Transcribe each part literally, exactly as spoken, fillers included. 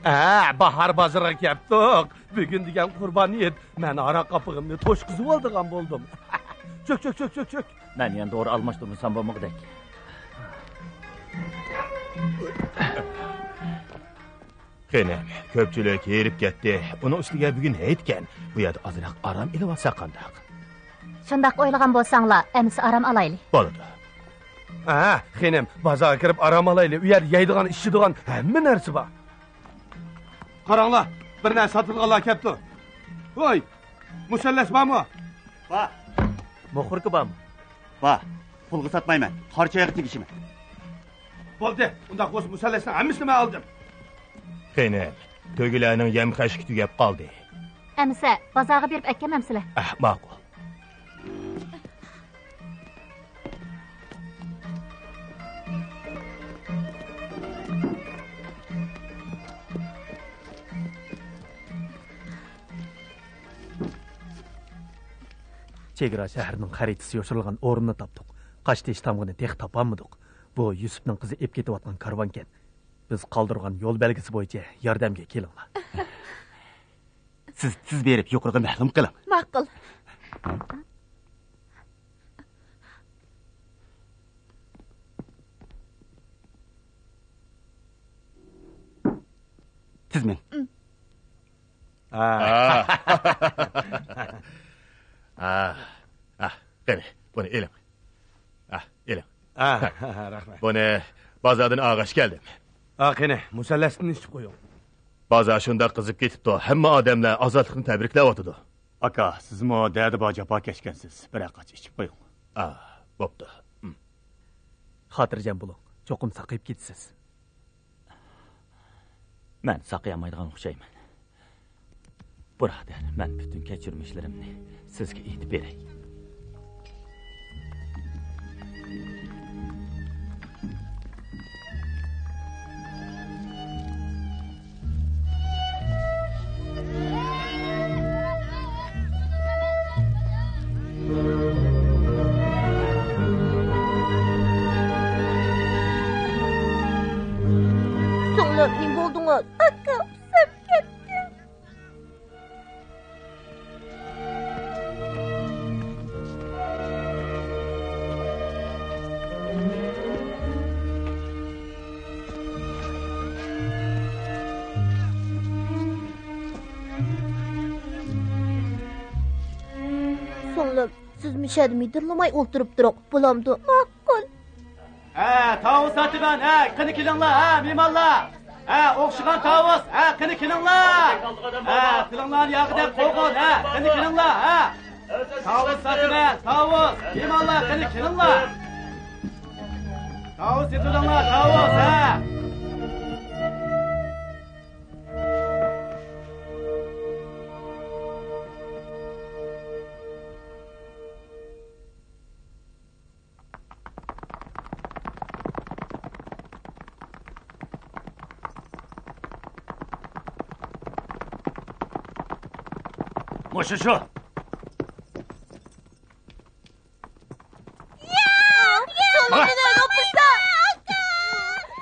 ھە، باھار بازىرىغا كەپتۇق. بۈگۈن دېگەن قۇربان ھېيت. مەن ھاراق قاپىقىمنى توشقۇزۇۋالىدىغان بولدۇم. چۆك، چۆك، چۆك، چۆك، چۆك. مەن يەنە دورا ئالماشتۇرمىسام بولمىغۇدەك. خېنىم، كۆپچىلىك ھېرىپ كەتتى. ئۇنىڭ ئۈستىگە بۈگۈن ھېيتكەن. بۇ يەردە ئازراق ئارام ئېلىۋالساق قانداق؟ شۇنداق ئويلىغان بولساڭلار، ئەمىسە ئارام ئالايلى. بولىدۇ. ھە، خېنىم، بازارغا كىرىپ ئارام ئالايلى. ئۇ يەردە يەيدىغان، ئىچىدىغان ھەممە نەرسە بار. قاراڭلار، بىر نەرسە ساتىدىغانلار كەپتۇ. ۋوي، مۇسەللەس بارمۇ؟ بار. مۇخوركا بارمۇ؟ بار. پۇلغا ساتمايمەن، قارا چايغا تېگىشىمەن. بولدى، ئۇنداق بولسا مۇسەللەسنىڭ ھەممىسىنى مەن ئالدىم. خېنىم، تۆگىلەرنىڭ يەم-خەشىكى تۈگەپ قالدى. ئەمىسە، بازارغا بېرىپ ئەكەلمەمسىلەر؟ ئەھ، ماقۇل. چېگرا شەھىرىنىڭ خەرىتىسى يوشۇرۇلغان ئورۇننى تاپتۇق. قاشتېشى تامغىنى تېخى تاپالمىدۇق. بۇ يۈسۈپنىڭ قىزى ئېلىپ كېتىۋاتقان كارۋانكەن. بىز قالدۇرغان يول بەلگىسى بويىچە ياردەمگە كېلىڭلار. سىز تېز بېرىپ يۇقىرىغا مەلۇم قىلىڭ. ماقۇل. تېز مېڭىڭ. ئا. ئا. ئا. ئا. قېنى، بۇنى ئېلىڭ. ئا، ئېلىڭ. ئا، رەھمەت. بۇنى بازاردىن ئالغاچ كەلدىم. ئا، قېنى، مۇسەللەستىن ئىچىپ قويۇڭ. بازار شۇنداق قىزىپ كېتىپتۇ، ھەممە ئادەملەر ئازادلىقنى تەبرىكلەۋاتىدۇ. ئاكا، سىزمۇ دەردى بار جاپا كەچكەنسىز، بىرەر قاچا ئىچىپ قويۇڭ. ئا، بوپتۇ. ھىم. خاتىرجەم بولۇڭ، چوقۇم ساقىيىپ كېتىسىز. مەن ساقىيالمايدىغان ئوخشايمەن. بۇرادەر، مەن پۈتۈن كەچۈرمىشلىرىمنى سىزگە ئېيتىپ بېرەي. سىڭلىم، نېمە بولدىڭىز؟ ئاكا، ئۇسساپ كەتتى. سىڭلىم، سىز مۇشەدە مىدىرلىماي ئولتۇرۇپ تۇرۇڭ، بولامدۇ؟ ماقۇل. ھە، تاۋۇز ساتىمەن، ھە، قېنى كېلىڭلار، ھە، مېھمانلار. ھە، ئوخشىغان تاۋۇز، ھە، قېنى كېلىڭلار. ھە، تىلىڭلارنى ياغدەك قوغۇن، ھە، قېنى كېلىڭلار، ھە. تاۋۇز ساتىمەن، تاۋۇز، مېھمانلار، قېنى كېلىڭلار. تاۋۇز سېتىۋېلىڭلار، تاۋۇز، ھە. مۇشۇ شۇ. سىڭلىمنى نەگە ئولتۇرساڭ؟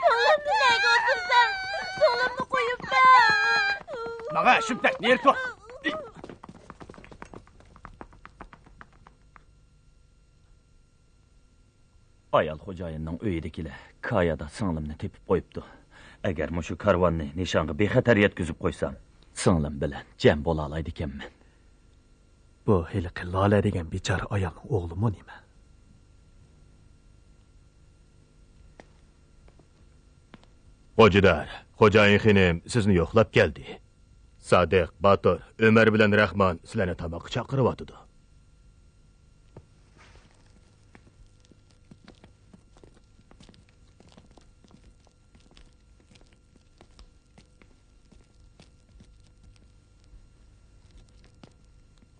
سىڭلىمنى نەگە ئولتۇرساڭ؟ سىڭلىمنى قويۇپ بەر. ماڭا شۇمتەك، نېرى تۇر. ئايال خوجايىننىڭ ئۆيىدىكىلەر كايادا سىڭلىمنى تېپىپ قويۇپتۇ. ئەگەر مۇشۇ كارۋاننى نىشانغا بىخەتەر يەتكۈزۈپ قويسام، سىڭلىم بىلەن جەم بولالايدىكەنمەن. بۇ ھېلىقى لالە دېگەن بىچارە ئايالنىڭ ئوغلىمۇ نېمە؟ خوجىدار، خوجايىن خېنىم سىزنى يوقلاپ كەلدى. سادىق، باتۇر، ئۆمەر بىلەن رەھمان سىلەرنى تاماققا چاقىرىۋاتىدۇ.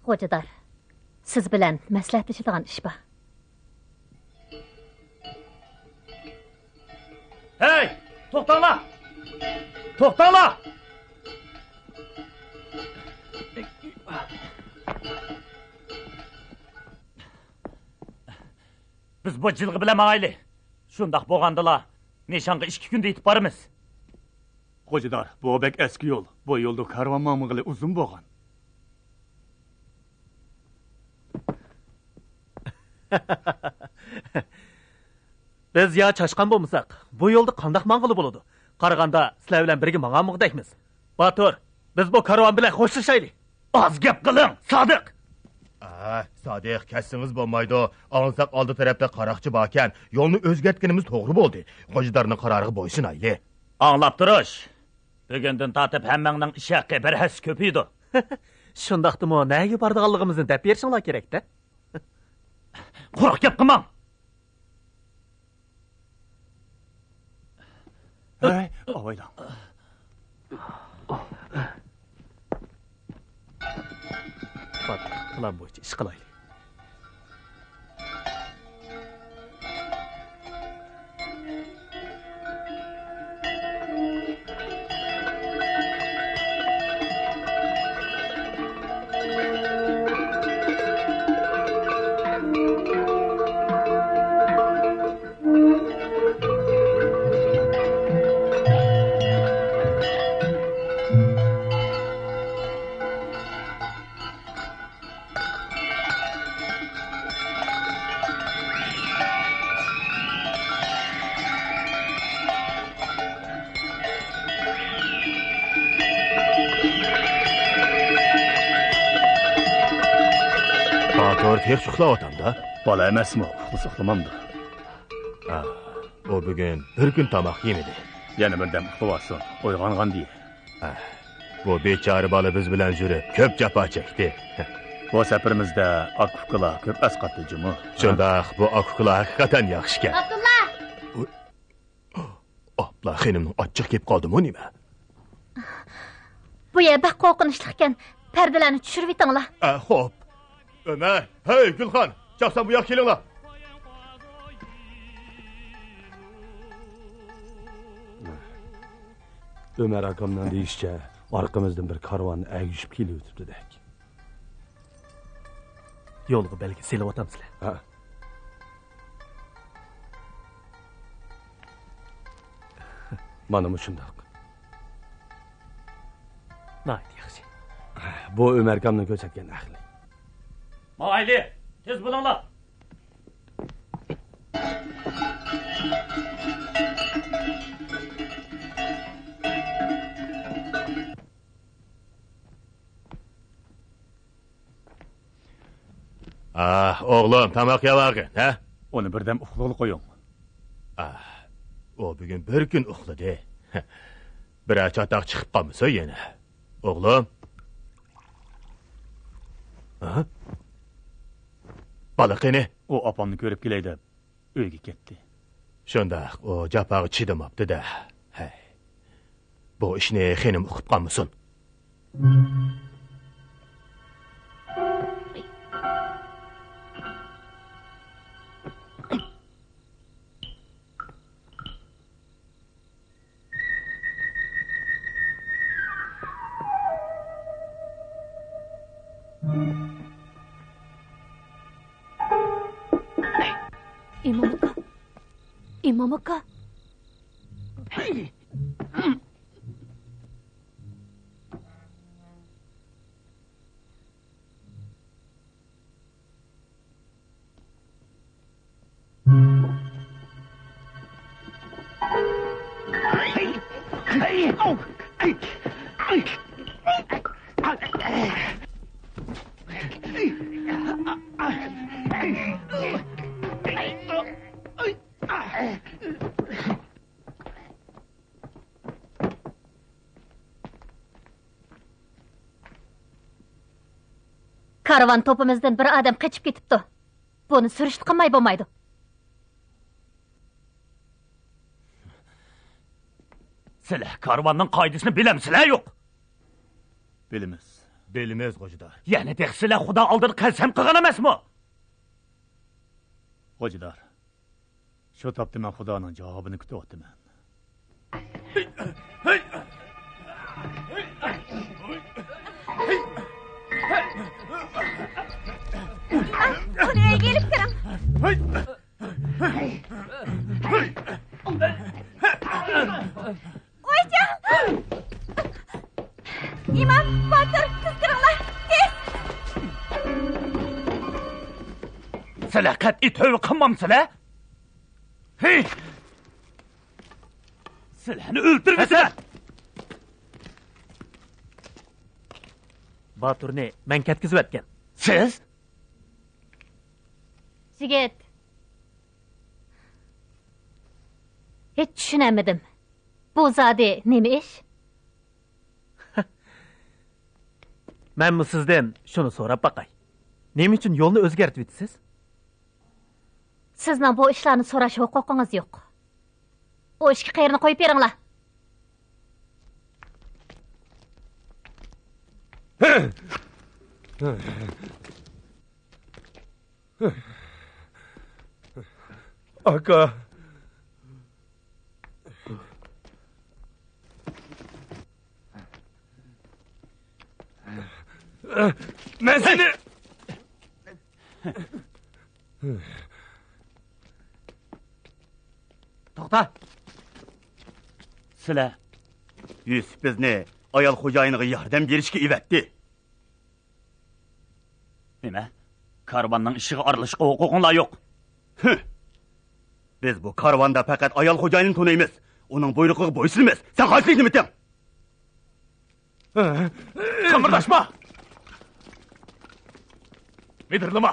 خوجىدار، سىز بىلەن مەسلىھەتلىشىدىغان ئىش بار. ھەي، توختاڭلار! توختاڭلار! بىز بۇ جىلغا بىلەن ماڭايلى. شۇنداق بولغاندىلا، نىشانغا ئىككى كۈندە يېتىپ بارىمىز. خوجىدار، بۇ بەك ئەسكى يول. بۇ يولدا كارۋان ماڭمىغىلى ئۇزۇن بولغان. بىز يا چاشقان بولمىساق، بۇ يولدا قانداق ماڭغىلى بولىدۇ؟ قارىغاندا، سىلەر بىلەن بىرگە ماڭالمىغۇدەكمىز. باتۇر، بىز بۇ كارۋان بىلەن خوشلىشايلى. ئاز گەپ قىلىڭ، سادىق! ئە، سادىق، كەتسىڭىز بولمايدۇ. ئاڭلىساق، ئالدى تەرەپتە قاراقچى باركەن. يولنى ئۆزگەرتكىنىمىز توغرا بولدى. خوجىدارنىڭ قارارىغا بويسۇنايلى. ئاڭلاپ تۇرۇش. بۈگۈندىن تارتىپ ھەممەڭنىڭ ئىش ھەققى بىر ھەسسە كۆپىيىدۇ. شۇنداقتىمۇ نەگە بارىدىغانلىقىمىزنى دەپ بېرىشىڭلار كېرەكتە. قۇرۇق گەپ قىلماڭ. ھەي، ئاۋايلاڭ. پات، پىلان بويىچە ئىش قىلايلى. باتۇر تېخىچە ئۇخلاۋاتامدا؟ بالا ئەمەسمۇ، ئۇخلىسا ئۇخلىمامدۇ؟ ھا، ئۇ بۈگۈن بىر كۈن تاماق يېمىدى. يەنە بىردەم ئۇخلىۋالسۇن، ئويغانغان دېيە. ئەھ، بۇ بىچارە بالا بىز بىلەن يۈرۈپ، كۆپ جاپا چەكتى. بۇ سەپىرىمىزدە ئاكا-ئۇكىلار كۆپ ئەسقاتتى جۇمۇ. شۇنداق، بۇ ئاكا-ئۇكىلار ھەقىقەتەن ياخشىكەن. ئابدۇللا! ئۇي، ئابلا خېنىمنىڭ ئاچچىقى كېلىپ قالدىمۇ نېمە؟ بۇ يەر بەك قورقۇنچلۇقكەن. پەردىلەرنى چۈشۈرۈۋېتىڭلار. ئە، خوپ. ئۆمەر، ھەي، گۈلخان، چاقسان بۇ ياققا كېلىڭلار. ئۆمەر ئاكامنىڭ دېيىشىچە، ئارقىمىزدىن بىر كارۋان ئەگىشىپ كېلىۋېتىپتۇدەك. يولغا بەلگە سېلىۋاتامسىلەر؟ ھە. مانا مۇشۇنداق. ناھايىتى ياخشى. بۇ ئۆمەركامنىڭ كۆرسەتكەن ئەقلى. ماڭايلى، تېز بولۇڭلار. ئاھ، ئوغلۇم، تاماق يەۋالغىن، ھە؟ ئۇنى بىردەم ئۇخلىغىلى قويۇڭ. ئاھ، ئۇ بۈگۈن بىر كۈن ئۇخلىدى. بىرەر چاتاق چىقىپ قالمىسۇن يەنە. ئوغلۇم. ھە؟ بالا قېنى؟ ئۇ ئاپامنى كۆرۈپ كېلەي دەپ ئۆيگە كەتتى. شۇنداق، ئۇ جاپاغا چىدىماپتۇ-دە. ھەي. بۇ ئىشنى خېنىم ئۇقۇپ قالمىسۇن. ئىمام ئاكا. ئىمام ئاكا. كارۋان توپىمىزدىن بىر ئادەم قېچىپ كېتىپتۇ. بۇنى سۈرۈشتە قىلماي بولمايدۇ. سىلەر كارۋاننىڭ قائىدىسىنى بىلەمسىلەر يوق؟ بىلىمىز. بىلىمىز، خوجىدار. يەنى تېخى سىلەر خۇدا ئالدىدا قەسەم قىلغان ئەمەسمۇ؟ خوجىدار، شۇ تاپتا مەن خۇدانىڭ جاۋابىنى كۈتۈۋاتىمەن. ئۇنى ئۆيگە ئېلىپ كىرىڭ. ئويجان! سىلەر قەتئىي تۆۋە قىلمامسىلەر؟ ھېي! سىلەرنى ئۆلتۈرمىسىلەر! باتۇرنى مەن كەتكۈزۈۋەتكەن. سىز؟ يىگىت. ھېچ چۈشىنەلمىدىم. بۇ زادى نېمە ئىش؟ مەنمۇ سىزدىن شۇنى سوراپ باقاي. نېمە ئۈچۈن يولنى ئۆزگەرتىۋېتىسىز؟ سىزنىڭ بۇ ئىشلارنى سوراش ھوقۇقىڭىز يوق. ئۇ ئىككى قېرىنى قويۇپ بېرىڭلار. ئاكا. مەن سېنى. توختا! سىلەر. يۈسۈپ بىزنى ئايال خوجايىنىغا ياردەم بېرىشكە ئەۋەتتى. نېمە؟ كارۋاننىڭ ئىشىغا ئارىلىشىشقا ھوقۇقۇڭلار يوق. ھە! بىز بۇ كارۋاندا پەقەت ئايال خوجايىننى تونۇيمىز. ئۇنىڭ بۇيرۇقىغا بويسۇنىمىز. سەن قايسى نېمىتىڭ؟ قىمىرداشما! مىدىرلىما!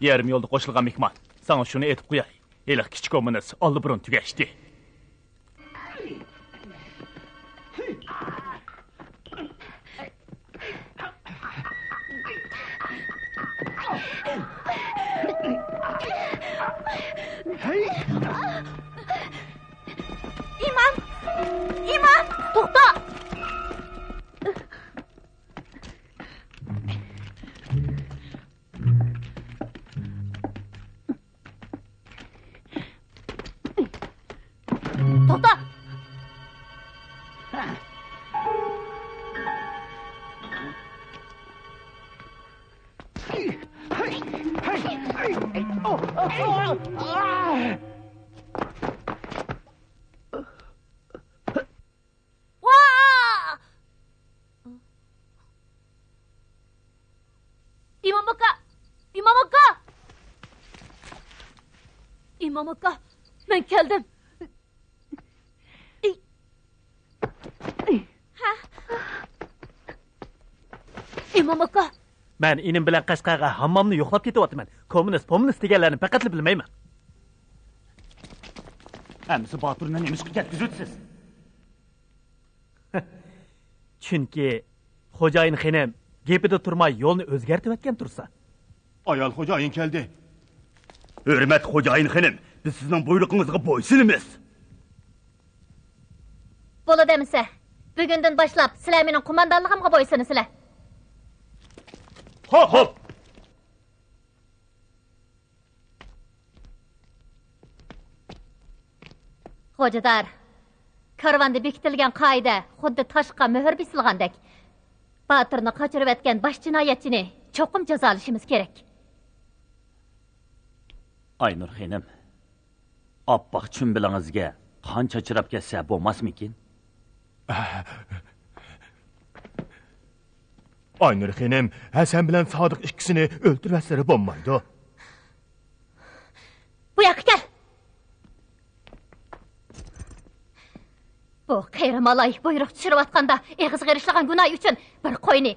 يېرىم يولدا قوشۇلغان مېھمان. ساڭا شۇنى ئېيتىپ قوياي. ھېلىقى كىچىك كوممۇنىست ئاللىبۇرۇن تۈگەشتى. ئىمام! ئىمام! توختا! توختا! ۋا! ئىمام ئاكا! ئىمام ئاكا! ئىمام ئاكا، مەن كەلدىم. ھە؟ ئىمام ئاكا! مەن ئىنىم بىلەن قەشقەرگە ھاممامنى يوقلاپ كېتىۋاتىمەن. كوممۇنىست، پوممۇنىست دېگەنلەرنى پەقەتلا بىلمەيمەن. ئەمىسە باتۇرنى نېمىشقا كەتكۈزۈۋېتىسىز؟ چۈنكى خوجايىن خېنىم گېپىدە تۇرماي يولنى ئۆزگەرتىۋەتكەن تۇرسا. ئايال خوجايىن كەلدى. ھۆرمەت خوجايىن خېنىم، بىز سىزنىڭ بۇيرۇقىڭىزغا بويسۇنىمىز. بولىدۇ ئەمىسە. بۈگۈندىن باشلاپ سىلەر مېنىڭ قوماندانلىقىمغا بويسۇنىسىلەر. خوپ، خوپ. خوجىدار، كارۋاندا بېكىتىلگەن قائىدە خۇددى تاشقا مۆھۈر بېسىلغاندەك. باتۇرنى قاچۇرۇۋەتكەن باش جىنايەتچىنى چوقۇم جازالىشىمىز كېرەك. ئاينۇر خېنىم، ئاپئاق چۈمبىلىڭىزگە قان چاچراپ كەتسە بولماسمىكىن؟ ئاينۇر خېنىم، ھەسەن بىلەن سادىق ئىككىسىنى ئۆلتۈرۈۋەتسىلەر بولمايدۇ. بۇ ياققا كەل! بۇ قېرىم ئالاي بۇيرۇق چۈشۈرۈۋاتقاندا ئېغىزغا ئېرىشىدىغان گۇناھى ئۈچۈن بىر قوينى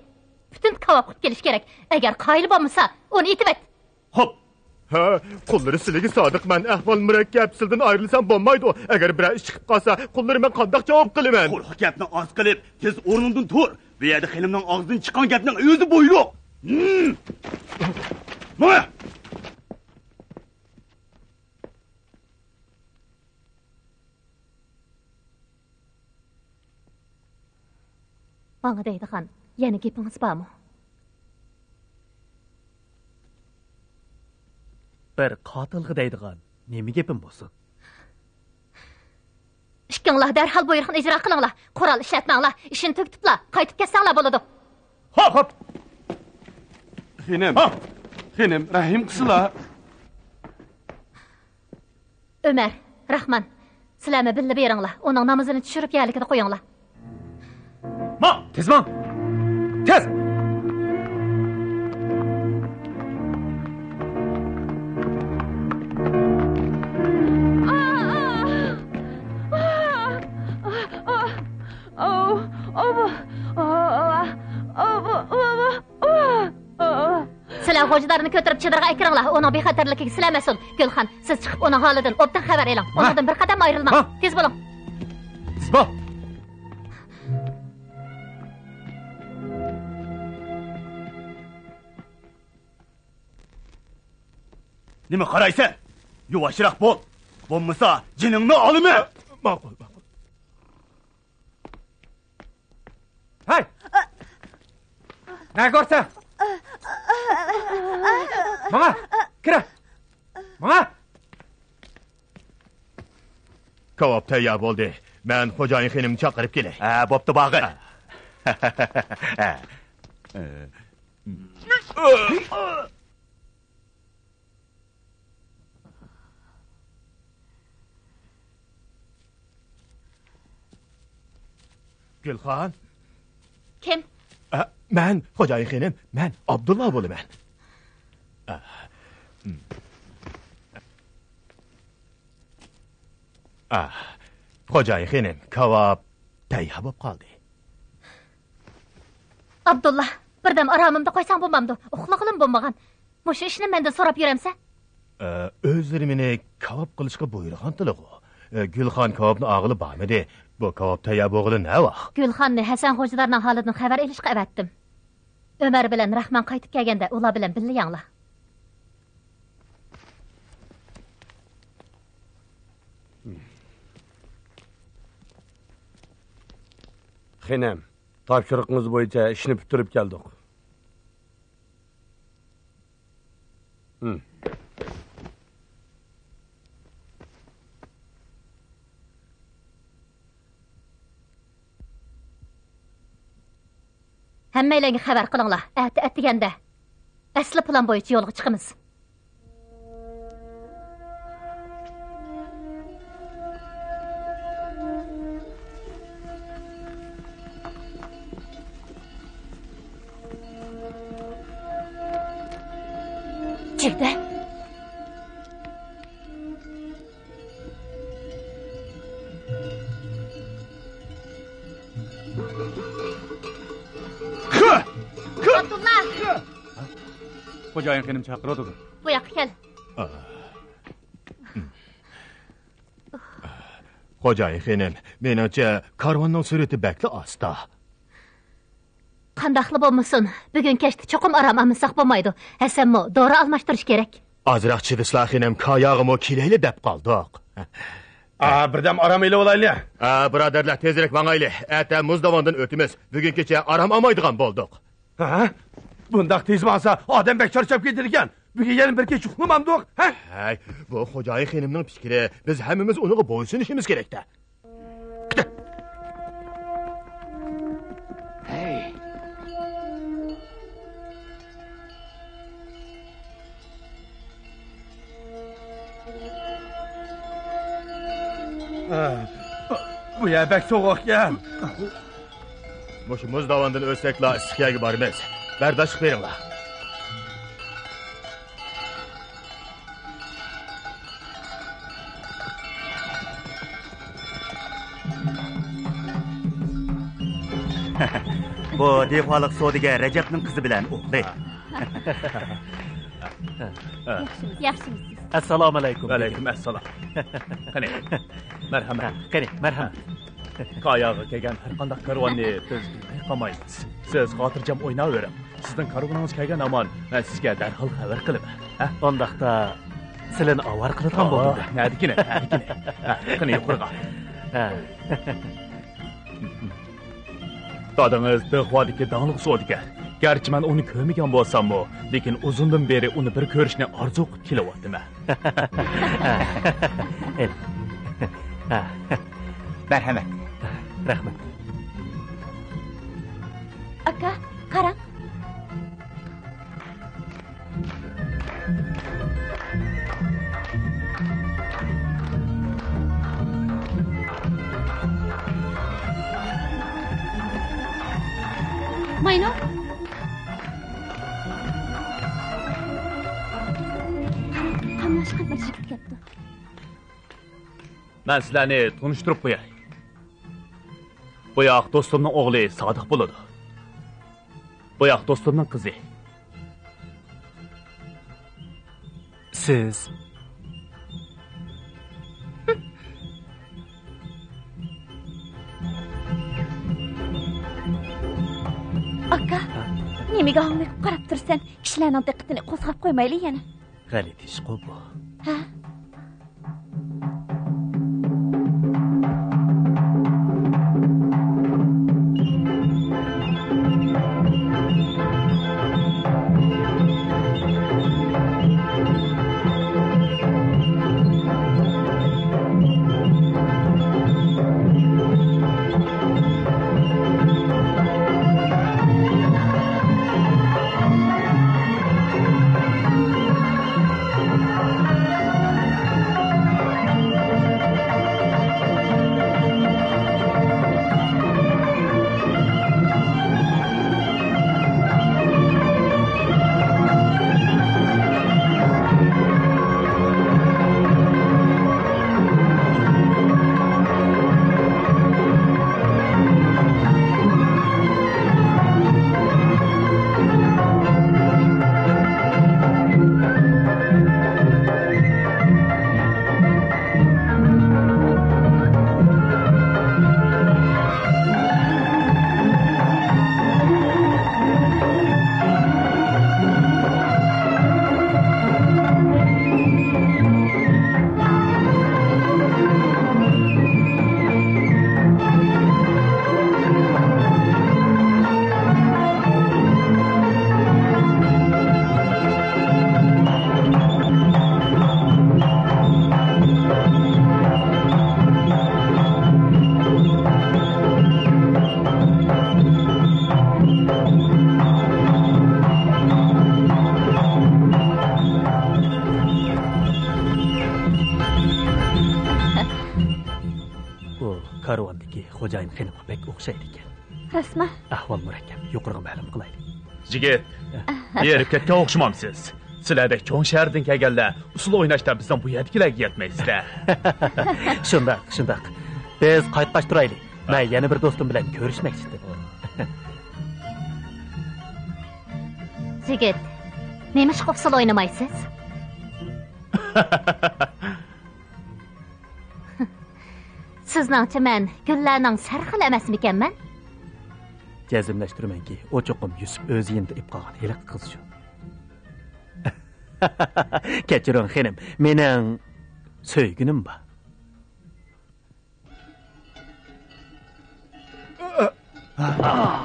پۈتۈن كاۋاپ قىلىپ كېلىش كېرەك. ئەگەر قايىل بولمىسا، ئۇنى ئېتىۋەت. خوپ. ھە، قۇللىرى سىلىگە سادىقمەن. ئەھۋال مۇرەككەپ، سىلىدىن ئايرىلسام بولمايدۇ. ئەگەر بىرەر ئىش چىقىپ قالسا، قۇللىرى مەن قانداق جاۋاب قىلىمەن؟ قۇرۇق گەپنى ئاز قىلىپ، تېز ئورنۇڭدىن تۇر. بۇ يەردە خېنىمنىڭ ئاغزىدىن چىققان گەپنىڭ ئۆزى بۇيرۇق. ھىم. ماڭە! ماڭا دەيدىغان يەنە گېپىڭىز بارمۇ؟ بىر قاتىلغا دەيدىغان نېمە گېپىم بولسۇن؟ ئىككىڭلار دەرھال بۇيرۇقنى ئىجرا قىلىڭلار. قورال ئىشلەتمەڭلار. ئىشنى تۈگىتىپلا قايتىپ كەتسەڭلار بولىدۇ. خوپ، خوپ. خېنىم، ھا! خېنىم، رەھىم قىلسىلا. ئۆمەر، راخمان، سىلەرمۇ بىللە بېرىڭلار. ئۇنىڭ نامىزىنى چۈشۈرۈپ يەرلىكىدە قويۇڭلار. ماڭ! تېز ماڭ! تېز! سىلەر غوجىدارنى كۆتۈرۈپ چېدىرغا ئەكىرىڭلار، ئۇنىڭ بىخەتەرلىكىگە سىلەر مەسئۇل. گۈلخان، سىز چىقىپ ئۇنىڭ ھالىدىن ئوبدان خەۋەر ئېلىڭ. ئۇنىڭدىن بىر قەدەم ئايرىلماڭ. تېز بولۇڭ. تېز بول. نېمە قارايسەن؟ يۇۋاشراق بول. بولمىسا جېنىڭنى ئالىمەن. ماقۇل، ماقۇل. ھەي! نەگە بارسەن؟ ماڭا! كىرە! ماڭا! كاۋاپ تەييار بولدى. مەن خوجايىن خېنىمنى چاقىرىپ كېلەي. ھە، بوپتۇ، بارغىن. ھە. گۈلخان. كىم؟ ئە، مەن، خوجايىن خېنىم، مەن ئابدۇللا بولىمەن. ئە، م. ئە، خوجايىن خېنىم، كاۋاپ تەييار بولۇپ قالدى. ئابدۇللا، بىردەم ئارامىمدا قويساڭ بولمامدۇ؟ ئۇخلىغىلىمۇ بولمىغان. مۇشۇ ئىشنى مەندىن سوراپ يۈرەمسەن؟ ئە، ئۆزلىرى مېنى كاۋاپ قىلىشقا بۇيرۇغانتىلىغۇ. ئە، گۈلخان كاۋاپنى ئاغىلى بارمىدى. بۇ كاۋاپ تەييار بولغىلى نەۋاق؟ گۈلخاننى ھەسەن غوجىدارنىڭ ھالىدىن خەۋەر ئېلىشقا ئەۋەتتىم. ئۆمەر بىلەن راخمان قايتىپ كەلگەندە ئۇلار بىلەن بىللە يەڭلار. خېنىم، تاپشۇرۇقىڭىز بويىچە ئىشنى پۈتتۈرۈپ كەلدۇق. ھىم. ھەممەيلەنگە خەۋەر قىلىڭلار، ئەتە ئەتىگەندە ئەسلى پىلان بويىچە يولغا چىقىمىز. جىگدە. ئابدۇللا! خوجايىن خېنىم چاقىرىۋاتىدۇ. بۇ ياققا كەل. خوجايىن خېنىم، مېنىڭچە، كارۋاننىڭ سۈرئىتى بەكلا ئاستا. قانداقلا بولمىسۇن، بۈگۈن كەچتە چوقۇم ئارام ئالمىساق بولمايدۇ. ھەسەنمۇ دورا ئالماشتۇرۇش كېرەك. ئازراق چىدىسىلا خېنىم، كاياغىمۇ كېلەيلى دەپ قالدۇق. ئا، بىردەم ئارام ئېلىۋالايلى. ئا، بۇرادەرلەر، تېزرەك ماڭايلى. ئەتە مۇز داۋانىدىن ئۆتىمىز. بۈگۈن كېچە ئارام ئالمايدىغان بولدۇق. ھە؟ بۇنداق تېز ماڭسا، ئادەم بەك چارچاپ كېتىدىكەن. بۈگۈن يەنە بىر كېچە ئۇخلىمامدۇق، ھە؟ ھەي، بۇ خوجايىن خېنىمنىڭ پىكرى، بىز ھەممىمىز ئۇنىڭغا بويسۇنۇشىمىز كېرەك-تە. ھەي. ئە، بۇ يەر بەك سوغۇقكەن. مۇشۇ مۇز داۋاندىن ئۆتسەكلا ئىسسىق يەرگە بارىمىز. بەرداشلىق بېرىڭلار. بۇ دېھقانلىق سودىگەر رەجەپنىڭ قىزى بىلەن ئوغلى. ياخشىمىز، ياخشىمىز. ئەسسالامۇئەلەيكۇم. ۋەئەلەيكۇم ئەسسالام. قېنى، مەرھەمەت. ھە، قېنى، مەرھەمەت. كاياغا كەلگەن ھەر قانداق كارۋاننى بىز بىلمەي قالمايمىز. سىز خاتىرجەم ئويناۋېرىڭ. سىزنىڭ كارۋىنىڭىز كەلگەن ھامان مەن سىزگە دەرھال خەۋەر قىلىمەن. ھە؟ ئۇنداقتا، سىلىنى ئاۋارە قىلىدىغان بولدۇم. نەدىكىنى، نەدىكىنى؟ ھە، قېنى يۇقىرىغا. ھە. دادىڭىز دېخۋادىكى داڭلىق سودىگەر. گەرچە مەن ئۇنى كۆرمىگەن بولساممۇ، لېكىن ئۇزۇندىن بېرى ئۇنى بىر كۆرۈشنى ئارزۇ قىلىپ كېلىۋاتىمەن. مەرھەمەت. رەھمەت. ئاكا، قاراڭ. ماينۇ! قاملاشقان بىر يىگىت كەپتۇ. مەن سىلەرنى تونۇشتۇرۇپ قوياي. بۇياق دوستۇمنىڭ ئوغلى سادىق بولىدۇ. بۇياق دوستۇمنىڭ قىزى. سىز؟ ئاكا، نېمىگە ھاڭۋېقىپ قاراپ تۇرىسەن؟ كىشىلەرنىڭ دىققىتىنى قوزغاپ قويمايلى يەنە. غەلىتە ئىشقۇ بۇ. ھە؟ بۇ كارۋاندىكى خوجايىن خېنىمغا بەك ئوخشايدىكەن. راستمۇ؟ ئەھۋال مۇرەككەپ، يۇقىرىغا مەلۇم قىلايلى. يىگىت، بېرىپ كەتكەن ئوخشىمامسىز؟ سىلەردەك چوڭ شەھەردىن كەلگەنلەر ئۇسسۇل ئويناشتا بىزنىڭ بۇ يەردىكىلەرگە يەتمەيسىلەر. شۇنداق، شۇنداق. بىز قايتقاچ تۇرايلى. مەن يەنە بىر دوستۇم بىلەن كۆرۈشمەكچىدىم. يىگىت، نېمىشقا ئۇسسۇل ئوينىمايسىز؟ سىزنىڭچە مەن گۈللەرنىڭ سەرخىلى ئەمەسمىكەنمەن؟ جەزملەشتۈرىمەنكى، ئۇ چوقۇم يۈسۈپ ئۆز يېنىدا ئېلىپ قالغان ھېلىقى قىز شۇ. كەچۈرۈڭ خېنىم، مېنىڭ سۆيگۈنۈم بار.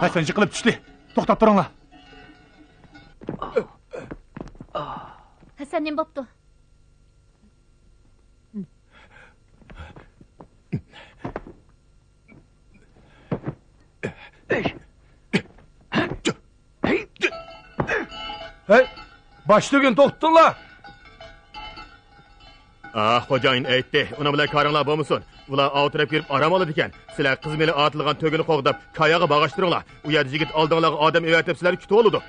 ھەسەن يىقىلىپ چۈشتى. توختاپ تۇرۇڭلار. ھەسەن، نېمە بوپتۇ؟ ھەي، باش تۈگۈن توختىتىڭلار! ئاھ، خوجايىن ئېيتتى، ئۇنىڭ بىلەن كارىڭلار بولمىسۇن. ئۇلار ئاۋۇ تەرەپكە يۈرۈپ ئارام ئالىدىكەن. سىلەر قىز مېلى ئارتىلغان تۆگىنى قوغداپ، كاياغا باغاشتۇرۇڭلار. ئۇ يەردە يىگىت ئالدىڭلارغا ئادەم ئەۋەتىپ سىلەرنى كۈتۈۋالىدۇ.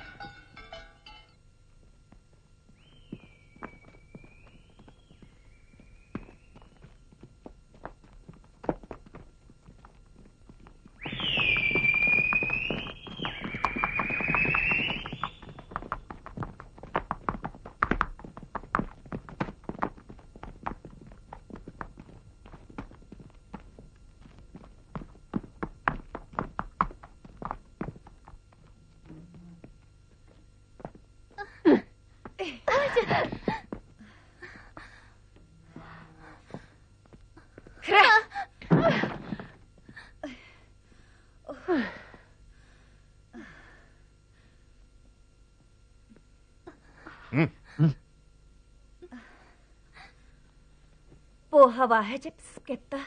بۇ ھاۋا ئەجەب ئىسسىپ كەتتى.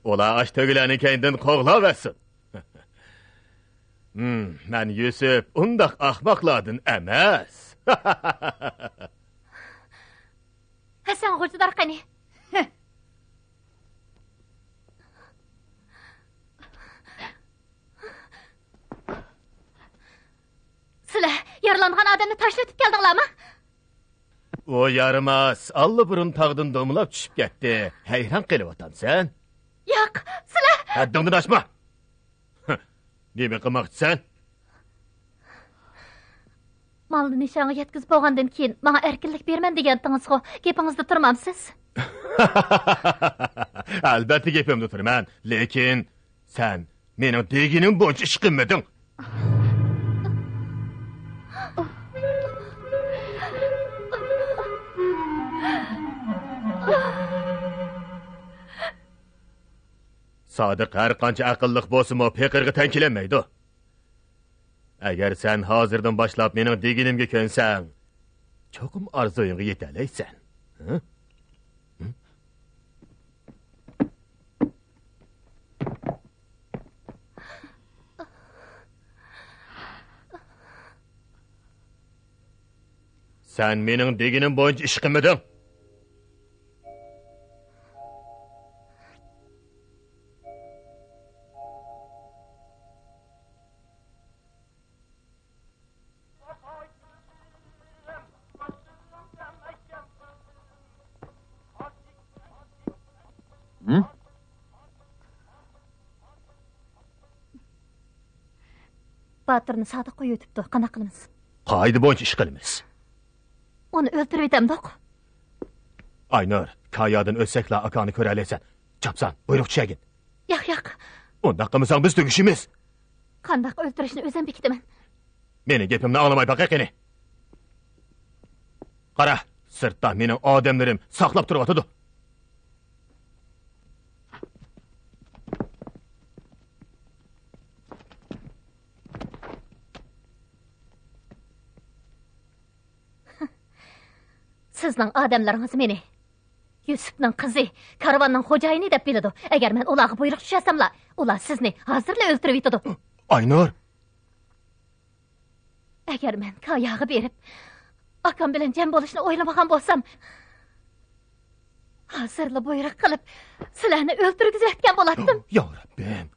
ئۇلار ئاش تۆگىلەرنى كەينىدىن قوغلاۋەرسۇن. ھىم، مەن يۈسۈپ ئۇنداق ئەخمەقلاردىن ئەمەس. ھەسەن، غۇلجىدار قېنى؟ سىلەر يارىلانغان ئادەمنى تاشلىۋېتىپ كەلدىڭلارمۇ؟ ئۇ يارىماس ئاللىبۇرۇن تاغدىن دومىلاپ چۈشۈپ كەتتى. ھەيران قېلىۋاتامسەن؟ ياق، سىلەر. ھەددىڭدىن ئاشما. نېمە قىلماقچىسەن؟ مالنى نىشانغا يەتكۈزۈپ بولغاندىن كېيىن ماڭا ئەركىنلىك بېرىمەن دېگەنتىڭىزغۇ؟ گېپىڭىزدە تۇرمامسىز؟ ئەلبەتتە گېپىمدە تۇرىمەن، لېكىن سەن مېنىڭ دېگىنىم بويىچە ئىش قىلمىدىڭ. سادىق ھەر قانچە ئەقىللىق بولسىمۇ، پېقىرغا تەڭ كېلەلمەيدۇ. ئەگەر سەن ھازىردىن باشلاپ مېنىڭ دېگىنىمگە كۆنسەڭ، چوقۇم ئارزۇيۇڭغا يېتەلەيسەن. ھە؟ ھە؟ سەن مېنىڭ دېگىنىم بويىچە ئىش قىلمىدىڭ. ھە؟ باتۇرنى سادىق قويۇۋېتىپتۇ. قانداق قىلىمىز؟ قائىدە بويىچە ئىش قىلىمىز. ئۇنى ئۆلتۈرۈۋېتەمدۇق؟ ئاينۇر، كايادىن ئۆتسەكلا ئاكاڭنى كۆرەلەيسەن. چاپسان، بۇيرۇق چۈشەرگىن. ياق، ياق. ئۇنداق قىلمىساڭ بىز تۈگىشىمىز. قانداق ئۆلتۈرۈشنى ئۆزۈم بېكىتىمەن. مېنىڭ گېپىمنى ئاڭلىماي باقە قېنى. قارا، سىرتتا مېنىڭ ئادەملىرىم ساقلاپ تۇرۇۋاتىدۇ. سىزنىڭ ئادەملىرىڭىز مېنى يۈسۈپنىڭ قىزى، كارۋاننىڭ خوجايىنى دەپ بىلىدۇ. ئەگەر مەن ئۇلارغا بۇيرۇق چۈشۈرسەملا، ئۇلار سىزنى ھازىرلا ئۆلتۈرۈۋېتىدۇ. ئاينۇر! ئەگەر مەن كاياغا بېرىپ، ئاكام بىلەن جەم بولۇشنى ئويلىمىغان بولسام، ھازىرلا بۇيرۇق قىلىپ، سىلەرنى ئۆلتۈرگۈزۈۋەتكەن بولاتتىم. يا رەببىم!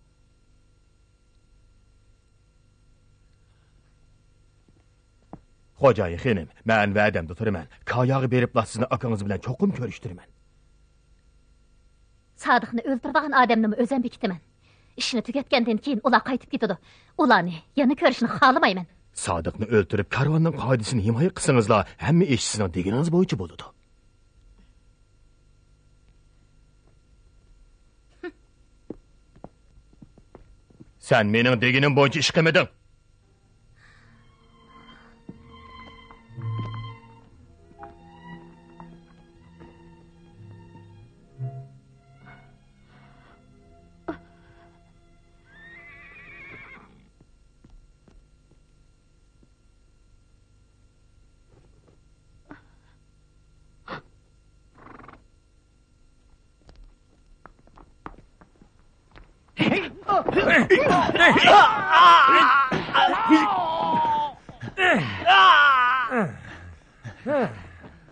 خوجايىن خېنىم، مەن ۋەدەمدە تۇرىمەن. كاياغا بېرىپلا سىزنى ئاكىڭىز بىلەن چوقۇم كۆرۈشتۈرىمەن. سادىقنى ئۆلتۈرىدىغان ئادەمنىمۇ ئۆزۈم بېكىتىمەن. ئىشنى تۈگەتكەندىن كېيىن ئۇلار قايتىپ كېتىدۇ. ئۇلارنى يەنە كۆرۈشنى خالىمايمەن. سادىقنى ئۆلتۈرۈپ، كارۋاننىڭ قائىدىسىنى ھىمايە قىلسىڭىزلا، ھەممە ئىش سىزنىڭ دېگىنىڭىز بويىچە بولىدۇ. سەن مېنىڭ دېگىنىم بويىچە ئىش قىلمىدىڭ.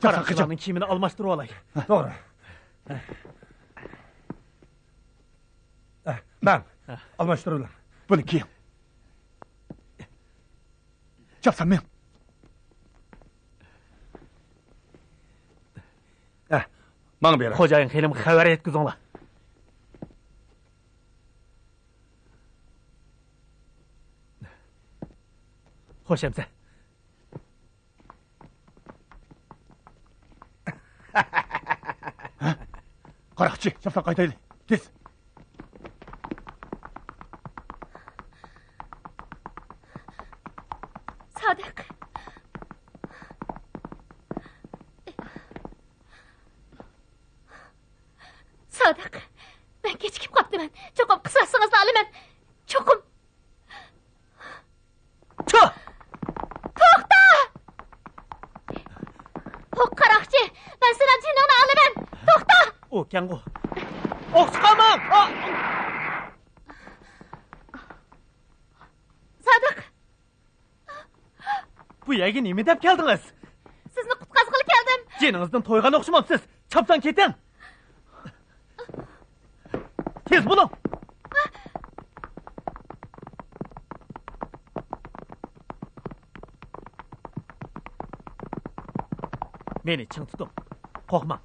قاراقچىلارنىڭ كىيىمىنى ئالماشتۇرۇۋالاي. توغرا. مەن ئالماشتۇرۇۋېلىڭ. بۇنى كىيىڭ. چاپسان مېڭ. ھە، ماڭا بېرىڭ. خوجايىن خېنىمگە خەۋەر يەتكۈزۈڭلار. خوش ئەمىسە. قاراقچى، چاپسان قايتايلى. تېز. سادىق. سادىق، مەن كېچىكىپ قاپتىمەن. چوقۇم قىساسىڭىزنى ئالىمەن. چوقۇم. چۇ! توختا! توختا، قاراقچى! مەن سېنىڭ جېنىڭنى ئالىمەن! توختا! ئۇ كەڭغۇ. ئوق چىقارماڭ! سادىق! بۇ يەرگە نېمە دەپ كەلدىڭىز؟ سىزنى قۇتقازغىلى كەلدىم. جېنىڭىزدىن تويغان ئوخشىمامسىز؟ چاپسان كېتىڭ! تېز بولۇڭ! مېنى چىڭ تۇتۇڭ. قورقماڭ.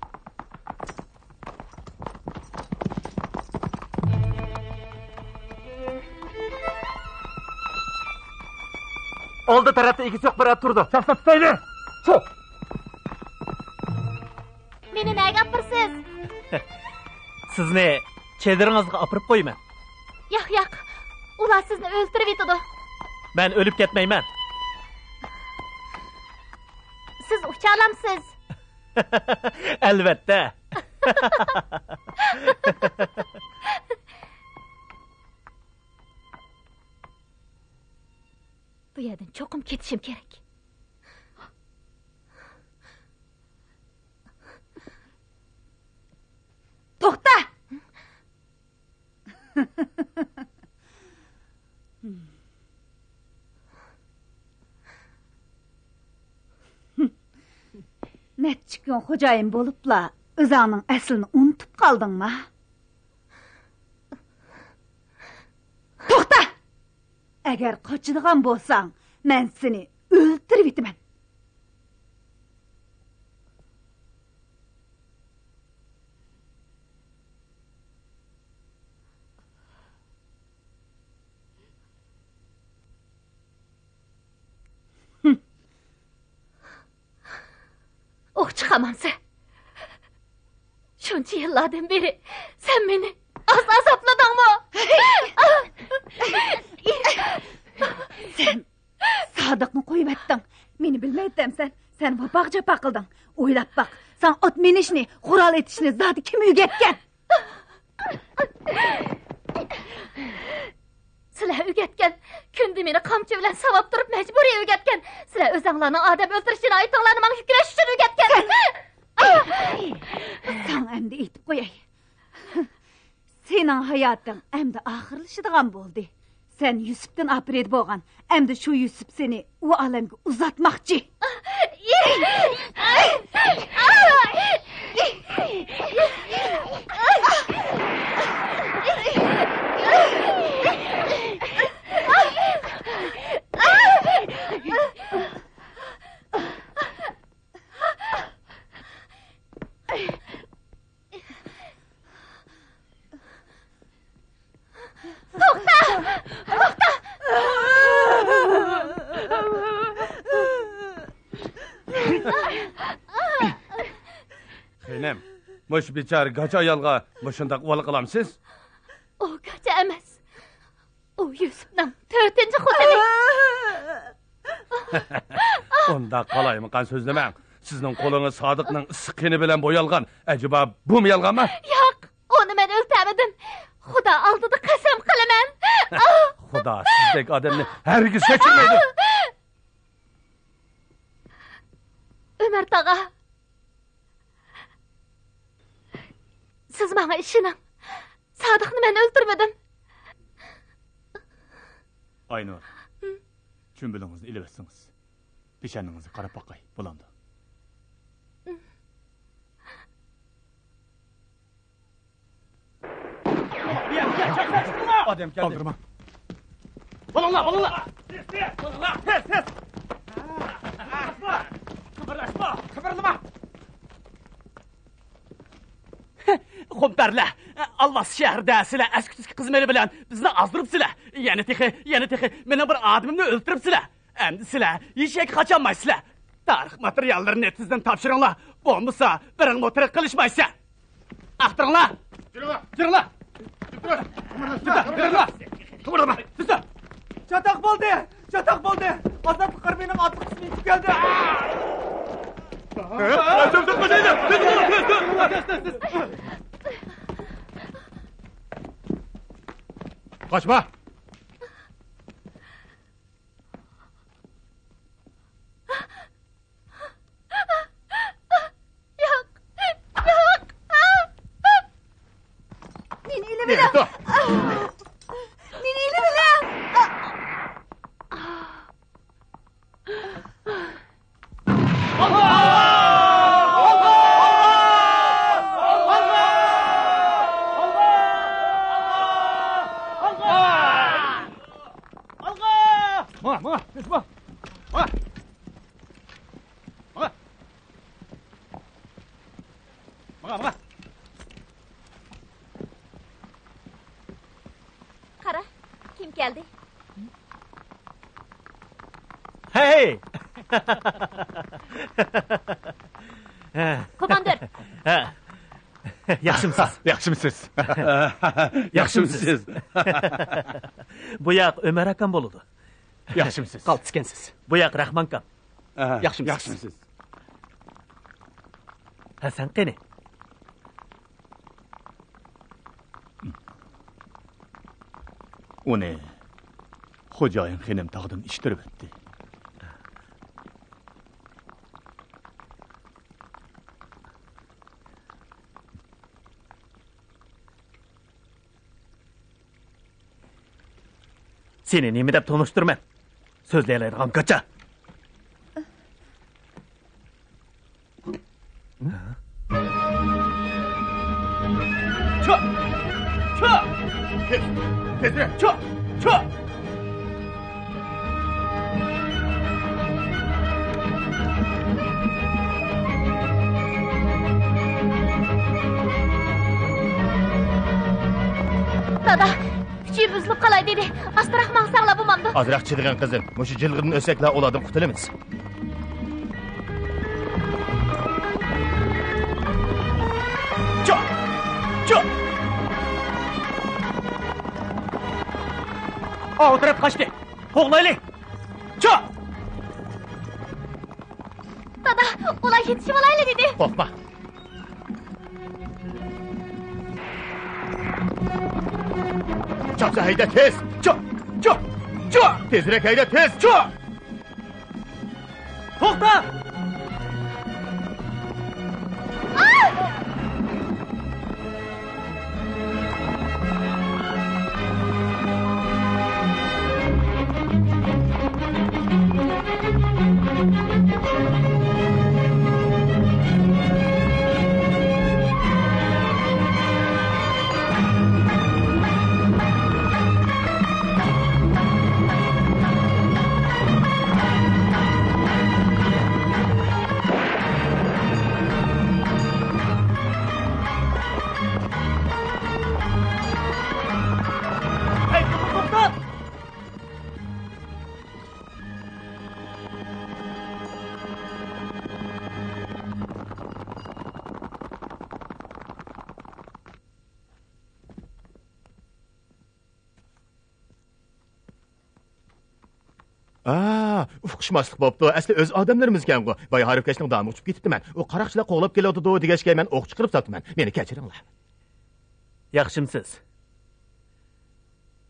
ئالدى تەرەپتە ئىگىسى يوق بىر ئات تۇرىدۇ. چاقسا تۇتايلى. چوق. مېنى نەگە ئاپىرىسىز؟ سىزنى چېدىرىڭىزغا ئاپىرىپ قويىمەن. ياق، ياق. ئۇلار سىزنى ئۆلتۈرۈۋېتىدۇ. مەن ئۆلۈپ كەتمەيمەن. سىز ئۇچالامسىز؟ ئەلۋەتتە. بۇ يەردىن چوقۇم كېتىشىم كېرەك. توختا! نەچچە كۈن خوجايىن بولۇپلا ئۆزۈڭنىڭ ئەسلىنى ئۇنتۇپ قالدىڭما؟ توختا! ئەگەر قاچىدىغان بولساڭ، مەن سېنى ئۆلتۈرۈۋېتىمەن. ئوق چىقارمامسەن؟ شۇنچە يىللاردىن بېرى سەن مېنى ئاز ئازابلىدىڭمۇ؟ سەن سادىقنى قويۇۋەتتىڭ. مېنى بىلمەيتتىمسەن؟ سەن ۋاپاغا جاپا قىلدىڭ. ئويلاپ باق، ساڭا ئات مىنىشنى، قورال ئېتىشنى زادى كىم ئۆگەتكەن؟ سىلەر ئۆگەتكەن. كۈندە مېنى قامچا بىلەن ساۋاپ تۇرۇپ مەجبۇرىي ئۆگەتكەن. سىلەر ئۆزەڭلارنىڭ ئادەم ئۆلتۈرۈش جىنايىتىڭلارنى ماڭا يۈكلەش ئۈچۈن ئۆگەتكەن. ساڭا ئەمدى ئېيتىپ قوياي. سېنىڭ ھاياتىڭ ئەمدى ئاخىرلىشىدىغان بولدى. سەن يۈسۈپتىن ئاپىرىدە بولغان. ئەمدى شۇ يۈسۈپ سېنى ئۇ ئالەمگە ئۇزاتماقچى. توختا! توختا! خېنىم، مۇشۇ بىچارە گاچا ئايالغا مۇشۇنداق ئۇۋال قىلامسىز؟ ئۇ گاچا ئەمەس. ئۇ يۈسۈپنىڭ تۆتىنچى خوتۇنى. ئۇنداق قالايمىقان سۆزلىمەڭ. سىزنىڭ قولىڭىز سادىقنىڭ ئىسسىق قېنى بىلەن بويالغان. ئەجەبا بۇمۇ يالغانمۇ؟ ياق، ئۇنى مەن ئۆلتۈرمىدىم. خۇدا ئالدىدا قەسەم قىلىمەن. ئاھ! خۇدا سىزدەك ئادەمنى ھەرگىز كەچۈرمەيدۇ. ئۆمەر تاغا، سىز ماڭا ئىشىنىڭ. سادىقنى مەن ئۆلتۈرمىدىم. ئاينۇر، چۈمبىلىڭىزنى ئېلىۋەتسىڭىز، پېشانىڭىزگە قاراپ باقاي، بولامدۇ؟ ئادەم كەلدى. ئالدىرىما. بولۇڭلار، بولۇڭلار. تېز، تېز. بولۇڭلار، تېز، تېز. قىمىرلاشما، قىمىرلىما. خۇمپەرلەر، ئالۋاس شەھىرىدە سىلەر ئەسكى-تۈسكى قىزمىنى بىلەن بىزنى ئازدۇرۇپسىلەر. يەنە تېخى، يەنە تېخى مېنىڭ بىر ئادىمىمنى ئۆلتۈرۈپسىلەر. ئەمدى سىلەر ھېچ يەرگە قاچالمايسىلەر. تارىخ ماتېرىياللىرىنى تېزدىن تاپشۇرۇڭلار. بولمىسا بىرىڭمۇ تىرىك قېلىشمايسەن. ئاختۇرۇڭلار. جۈرۈڭلار. جۈرۈڭلار. جۈرۈڭلار. جۈرۈڭلار. قىمىرلىما. تېزدە. چاتاق بولدى! چاتاق بولدى! ئازادلىق ئارمىيىنىڭ ئاتلىق قىسمى يېتىپ كەلدى! تېز، تېز، تېز، تېز. قاچما! ياق! ياق! مېنى ئېلىۋېلىڭ! مېنى ئېلىۋېلىڭ! ماڭا، ماڭا، ماڭا. ماڭا. قارا، كىم كەلدى؟ ھەي! كوماندىر! ھە. ياخشىمسىز؟ ياخشىمسىز؟ ياخشىمسىز؟ بۇ ياق ئۆمەر ئاكام بولىدۇ. ياخشىمسىز؟ قالتىسكەنسىز. بۇ ياق رەھمانكام. ياخشىمسىز؟ ياخشىمسىز؟ ھە، سەن قېنى؟ ئۇنى خوجايىن خېنىم تاغدىن ئىتتۈرۈۋەتتى. سېنى نېمە دەپ تونۇشتۇرىمەن؟ سۆزلىيەلەيدىغان گاچا! چۇ! چۇ! تېز! تېزرەك! چۇ! چۇ! دادا! ئۈچ يىل ئۈزۈلۈپ قالاي دېدى. ئاستىراق ماڭساڭلار بولمامدۇ؟ ئازراق چىدىغىن، قىزىم. مۇشۇ جىلغىدىن ئۆتسەكلا ئۇلاردىن قۇتۇلىمىز. چۇ! چۇ! ئاۋۇ تەرەپ قاچتى. قوغلايلى! چۇ! دادا، ئۇلار يېتىشىۋالايلى دېدى. قورقما. چاپسان ھەيدە، تېز! چۇ! چۇ! چۇ! تېزرەك ھەيدە، تېز! چۇ! توختا! ئا، ئۇقۇشماسلىق بوپتۇ. ئەسلى ئۆز ئادەملىرىمىزكەنغۇ. بايا ھارۋىكەشنىڭ دامىغا چۈشۈپ كېتىپتىمەن. ئۇ قاراقچىلار قوغلاپ كېلىۋاتىدۇ دېگەچكە مەن ئوق چىقىرىپ ساپتىمەن. مېنى كەچۈرۈڭلار. ياخشىمسىز؟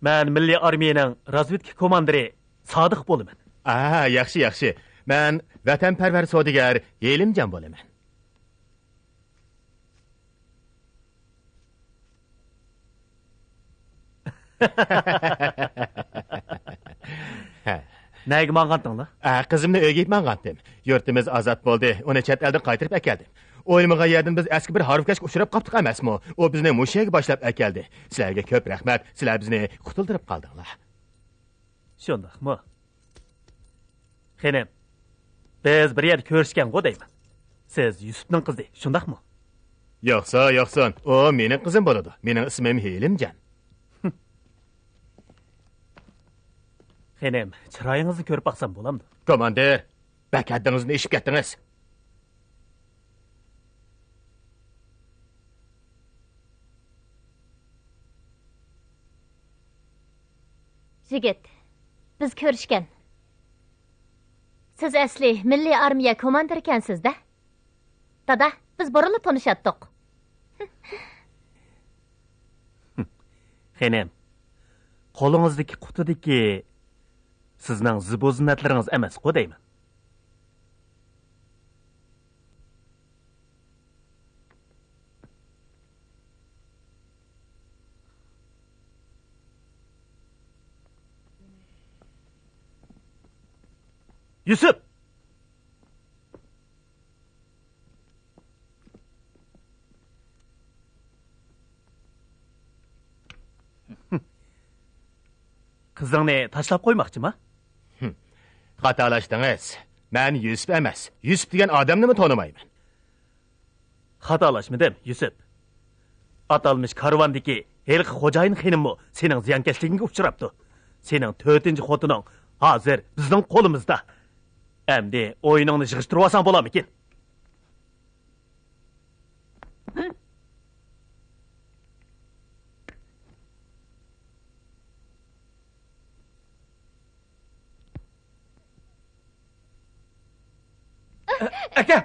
مەن مىللىي ئارمىيەنىڭ رازۋېدكا كوماندىرى سادىق بولىمەن. ئا، ياخشى، ياخشى. مەن ۋەتەنپەرۋەر سودىگەر ھېلىمجان بولىمەن. نەگە ماڭغانتىڭلار؟ ئە، قىزىمنى ئۆيگە ئېلىپ ماڭغانتىم. يۇرتىمىز ئازاد بولدى. ئۇنى چەت ئەلدىن قايتۇرۇپ ئەكەلدىم. ئويلىمىغان يەردىن بىز ئەسكى بىر ھارۋىكەشكە ئۇچراپ قاپتۇق ئەمەسمۇ؟ ئۇ بىزنى مۇشۇ يەرگە باشلاپ ئەكەلدى. سىلەرگە كۆپ رەھمەت. سىلەر بىزنى قۇتۇلدۇرۇپ قالدىڭلار. شۇنداقمۇ؟ خېنىم، بىز بىر يەردە كۆرۈشكەنغۇ دەيمەن. سىز يۈسۈپنىڭ قىزى، شۇنداقمۇ؟ ياقسا ياقسۇن، ئۇ مېنىڭ قىزىم بولىدۇ. مېنىڭ ئىسمىم ھېلىمجان. خېنىم، چىرايىڭىزنى كۆرۈپ باقسام بولامدۇ؟ كوماندىر، بەك ھەددىڭىزدىن ئېشىپ كەتتىڭىز. يىگىت، بىز كۆرۈشكەن. سىز ئەسلى مىللىي ئارمىيە كوماندىرىكەنسىز-دە؟ دادا، بىز بۇرۇنلا تونۇشاتتۇق. خېنىم، قولىڭىزدىكى قۇتىدىكى سىزنىڭ زىبۇ زىننەتلىرىڭىز ئەمەسقۇ دەيمەن. يۈسۈپ! قىزىڭنى تاشلاپ قويماقچىما؟ خاتالاشتىڭىز. مەن يۈسۈپ ئەمەس. يۈسۈپ دېگەن ئادەمنىمۇ تونۇمايمەن. خاتالاشمىدىم، يۈسۈپ؟ ئاتالمىش كارۋاندىكى ھېلىقى خوجايىن خېنىممۇ سېنىڭ زىيانكەشلىكىڭگە ئۇچراپتۇ. سېنىڭ تۆتىنچى خوتۇنۇڭ ھازىر بىزنىڭ قولىمىزدا. ئەمدى ئويۇنۇڭنى يىغىشتۇرۇۋالساڭ بولامىكىن؟ ئاكا!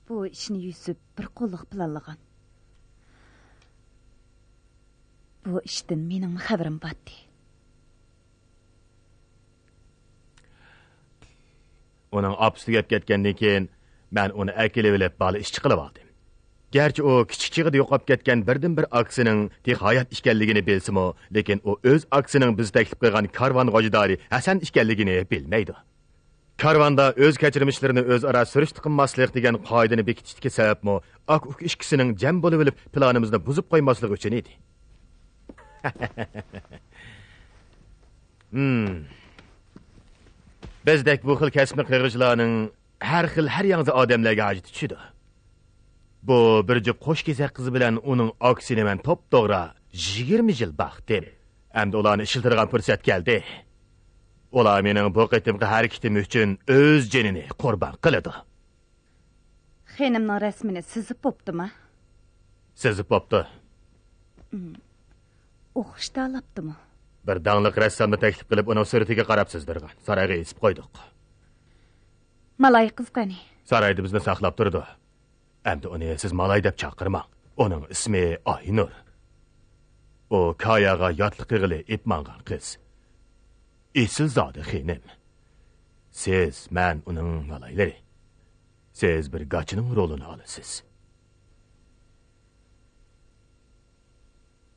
بۇ ئىشنى يۈسۈپ بىر قوللۇق پىلانلىغان. بۇ ئىشتىن مېنىڭمۇ خەۋىرىم بارتى. ئۇنىڭ ئاپىسى تۈگەپ كەتكەندىن كېيىن، مەن ئۇنى ئەكېلىۋېلىپ، بالا ئىشچى قىلىۋالدىم. گەرچە ئۇ كىچىك چېغىدا يوقاپ كەتكەن بىردىنبىر ئاكىسىنىڭ تېخى ھايات ئىكەنلىكىنى بىلسىمۇ، لېكىن ئۇ ئۆز ئاكىسىنىڭ بىز تەكلىپ قىلغان كارۋان غوجىدارى ھەسەن ئىكەنلىكىنى بىلمەيدۇ. كارۋاندا ئۆز كەچۈرمىشلىرىنى ئۆزئارا سۈرۈشتە قىلماسلىق دېگەن قائىدىنى بېكىتىشتىكى سەۋەبمۇ ئاكا-ئۇكا ئىككىسىنىڭ جەم بولۇۋېلىپ، پىلانىمىزنى بۇزۇپ قويماسلىقى ئۈچۈن ئىدى. ھىم. بىزدەك بۇ خىل كەسىپنى قىلغۇچىلارنىڭ ھەر خىل، ھەر ياڭزا ئادەملەرگە ھاجىتى چۈشىدۇ. بۇ بىر جۈپ قوش كېسەك قىز بىلەن ئۇنىڭ ئاكىسىنى مەن توپتوغرا يىگىرمە يىل باقتىم. ئەمدى ئۇلارنى ئىشلىتىدىغان پۇرسەت كەلدى. ئۇلار مېنىڭ بۇ قېتىمقى ھەرىكىتىم ئۈچۈن ئۆز جېنىنى قۇربان قىلىدۇ. خېنىمنىڭ رەسىمىنى سىزىپ بوپتۇما؟ سىزىپ بوپتۇ. ئوخشىتالاپتىمۇ؟ بىر داڭلىق رەسسامنى تەكلىپ قىلىپ، ئۇنىڭ سۈرىتىگە قاراپ سىزدۇرغان. سارايغا ئېسىپ قويدۇق. مالاي قىز قېنى؟ سارايدا بىزنى ساقلاپ تۇرىدۇ. ئەمدى ئۇنى سىز مالاي دەپ چاقىرماڭ. ئۇنىڭ ئىسمى ئاينۇر. ئۇ كاياغا ياتلىق قىلغىلى ئېلىپ ماڭغان قىز. ئېسىلزادە خېنىم. سىز، مەن ئۇنىڭ مالايلىرى. سىز بىر گاچىنىڭ رولىنى ئالىسىز.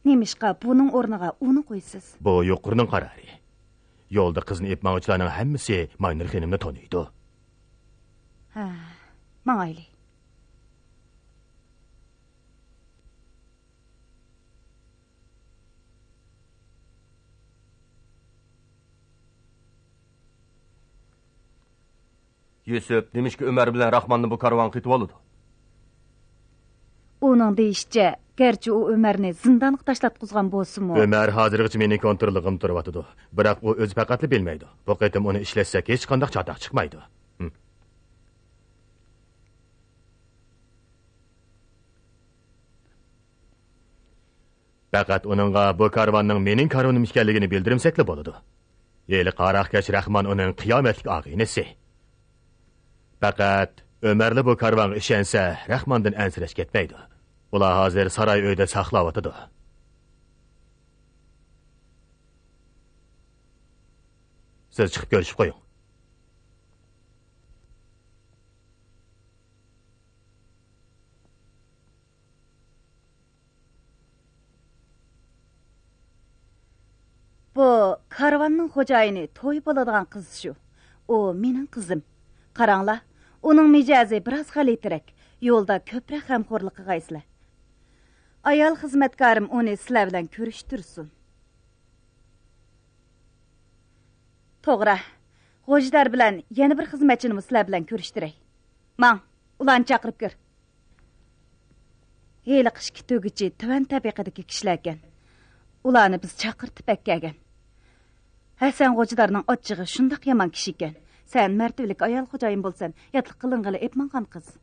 نېمىشقا بۇنىڭ ئورنىغا ئۇنى قويىسىز؟ بۇ يۇقىرىنىڭ قارارى. يولدا قىزنى ئېلىپ ماڭغۇچىلارنىڭ ھەممىسى ماينۇر خېنىمنى تونۇيدۇ. ھە، ماڭايلى. يۈسۈپ نېمىشقا ئۆمەر بىلەن راخماننى بۇ كارۋانغا قېتىۋالىدۇ؟ ئۇنىڭ دېيىشىچە، گەرچە ئۇ ئۆمەرنى زىندانغا تاشلاتقۇزغان بولسىمۇ، ئۆمەر ھازىرغىچە مېنىڭ كونتروللۇقۇمدا تۇرۇۋاتىدۇ. بىراق ئۇ ئۆزى پەقەتلا بىلمەيدۇ. بۇ قېتىم ئۇنى ئىشلەتسەك، ھېچقانداق چاتاق چىقمايدۇ. ھىم. پەقەت ئۇنىڭغا بۇ كارۋاننىڭ مېنىڭ كارۋىنىم ئىكەنلىكىنى بىلدۈرمىسەكلا بولىدۇ. ھېلىقى ھاراقكەش راخمان ئۇنىڭ قىيامەتلىك ئاغىنىسى. پەقەت ئۆمەرلا بۇ كارۋانغا ئىشەنسە، راخماندىن ئەنسىرەش كەتمەيدۇ. ئۇلار ھازىر ساراي ئۆيدە ساقلاۋاتىدۇ. سىز چىقىپ كۆرۈشۈپ قويۇڭ. بۇ كارۋاننىڭ خوجايىنى توي بولىدىغان قىز شۇ. ئۇ مېنىڭ قىزىم. قاراڭلار، ئۇنىڭ مىجەزى بىراز غەلىتىرەك. يولدا كۆپرەك غەمخورلۇق قىلغايسىلەر. ئايال خىزمەتكارىم ئۇنى سىلەر بىلەن كۆرۈشتۈرسۇن. توغرا، غوجىدار بىلەن يەنە بىر خىزمەتچىنىمۇ سىلەر بىلەن كۆرۈشتۈرەي. ماڭ، ئۇلارنى چاقىرىپ كىر. ھېلىقى ئىككى تۆگىچى تۆۋەن تەبىقىدىكى كىشىلەركەن. ئۇلارنى بىز چاقىرتىپ ئەكەلگەن. ھەسەن غوجىدارنىڭ ئاچچىقى شۇنداق يامان كىشىكەن. سەن مەرتىۋىلىك ئايال خوجايىن بولىسەن، ياتلىق قىلىنغىلى ئېلىپ ماڭغان قىز.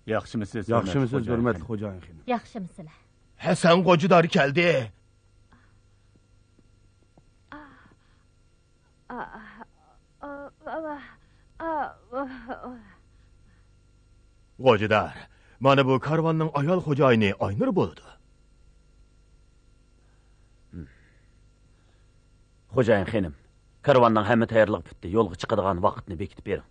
ياخشىمۇسىز، ياخشىمۇسىز، ھۆرمەتلىك خوجايىن خېنىم؟ ياخشىمۇسىلەر؟ ھەسەن غوجىدار كەلدى. غوجىدار، مانا بۇ كارۋاننىڭ ئايال خوجايىنى ئاينۇر بولىدۇ. خوجايىن خېنىم، كارۋاننىڭ ھەممە تەييارلىقى پۈتتى. يولغا چىقىدىغان ۋاقىتنى بېكىتىپ بېرىڭ.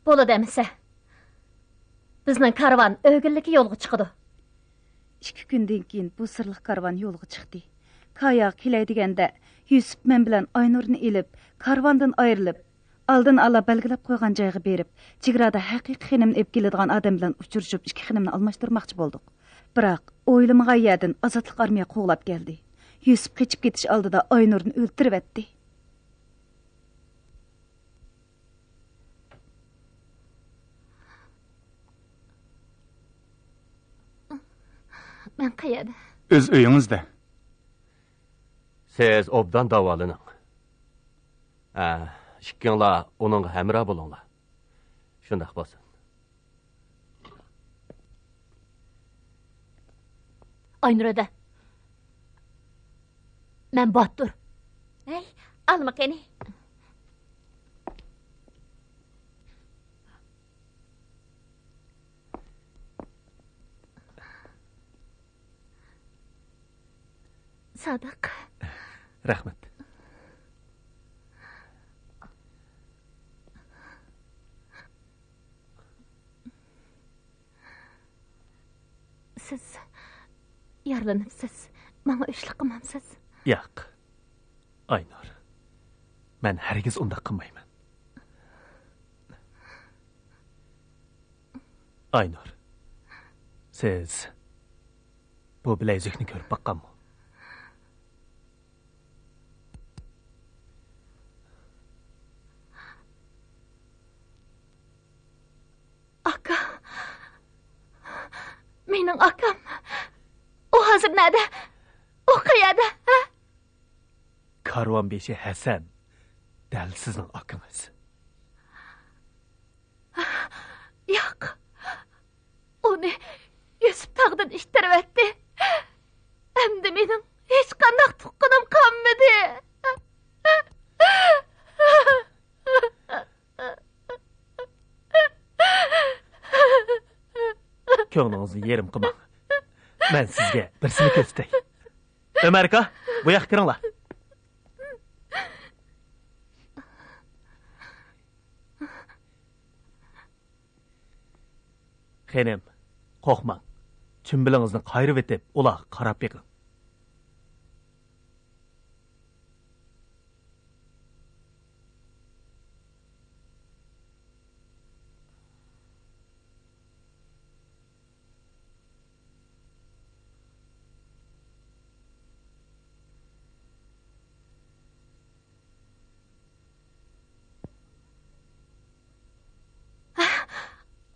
بولىدۇ ئەمىسە. بىزنىڭ كارۋان ئۆگۈنلۈكى يولغا چىقىدۇ. ئىككى كۈندىن كېيىن بۇ سىرلىق كارۋان يولغا چىقتى. كاياغا كېلەي دېگەندە، يۈسۈپ مەن بىلەن ئاينۇرنى ئېلىپ، كارۋاندىن ئايرىلىپ، ئالدىن ئالا بەلگىلەپ قويغان جايغا بېرىپ، چېگرادا ھەقىقىي خېنىمنى ئېلىپ كېلىدىغان ئادەم بىلەن ئۇچرىشىپ، ئىككى خېنىمنى ئالماشتۇرماقچى بولدۇق. بىراق، ئويلىمىغان يەردىن ئازادلىق ئارمىيە قوغلاپ كەلدى. يۈسۈپ قېچىپ كېتىش ئالدىدا ئاينۇرنى ئۆلتۈرۈۋەتتى. مەن قەيەردە؟ ئۆز ئۆيىڭىزدە. سىز ئوبدان داۋالىنىڭ. ھە، ئىككىڭلار ئۇنىڭغا ھەمراھ بولۇڭلار. شۇنداق بولسۇن. ئاينۇر ھەدە. مەن باتۇر. ھەي، ئالما قېنى. سادىق. رەھمەت. سىز يارىلىنىپسىز. ماڭا ئۆچلۈك قىلمامسىز؟ ياق. ئاينۇر، مەن ھەرگىز ئۇنداق قىلمايمەن. ئاينۇر، سىز بۇ بىلەيزۈكنى كۆرۈپ باققانمۇ؟ ئاكا. مېنىڭ ئاكام. ئۇ ھازىر نەدە؟ ئۇ قەيەردە؟ ھە؟ كارۋان بېشى ھەسەن. دەل سىزنىڭ ئاكىڭىز. ياق. ئۇنى يۈسۈپ تاغدىن ئىتتىرىۋەتتى. ئەمدى مېنىڭ ھېچقانداق تۇغقىنىم قالمىدى. كۆڭلىڭىزنى يېرىم قىلماڭ. مەن سىزگە بىرسىنى كۆرسىتەي. ئۆمەر ئاكا، بۇ ياققا كىرىڭلار. خېنىم، قورقماڭ. چۈمبىلىڭىزنى قايرىۋېتىپ، ئۇلارغا قاراپ بېقىڭ.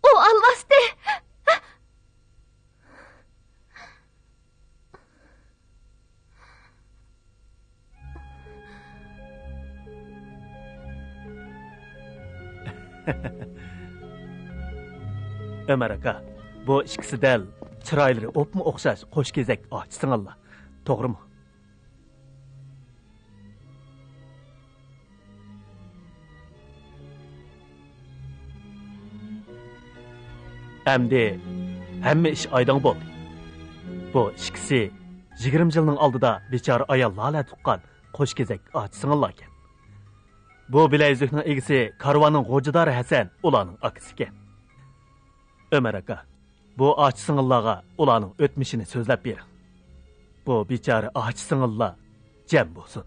ئۇ ئالۋاستى. ئۆمەر ئاكا، بۇ ئىككىسى دەل چىرايلىرى ئوپمۇ ئوخشاش قوش كېزەك ئاچا سىڭىللار. توغرىمۇ؟ ئەمدى ھەممە ئىش ئايدىڭ بولدى. بۇ ئىككىسى يىگىرمە يىلنىڭ ئالدىدا بىچارە ئايال لالە تۇغقان قوش كېزەك ئاچا سىڭىللاركەن. بۇ بىلەيزۈكنىڭ ئىگىسى كارۋاننىڭ غوجىدارى ھەسەن ئۇلارنىڭ ئاكىسىكەن. ئۆمەر ئاكا، بۇ ئاچا سىڭىللارغا ئۇلارنىڭ ئۆتمۈشىنى سۆزلەپ بېرىڭ. بۇ بىچارە ئاچا سىڭىللار جەم بولسۇن.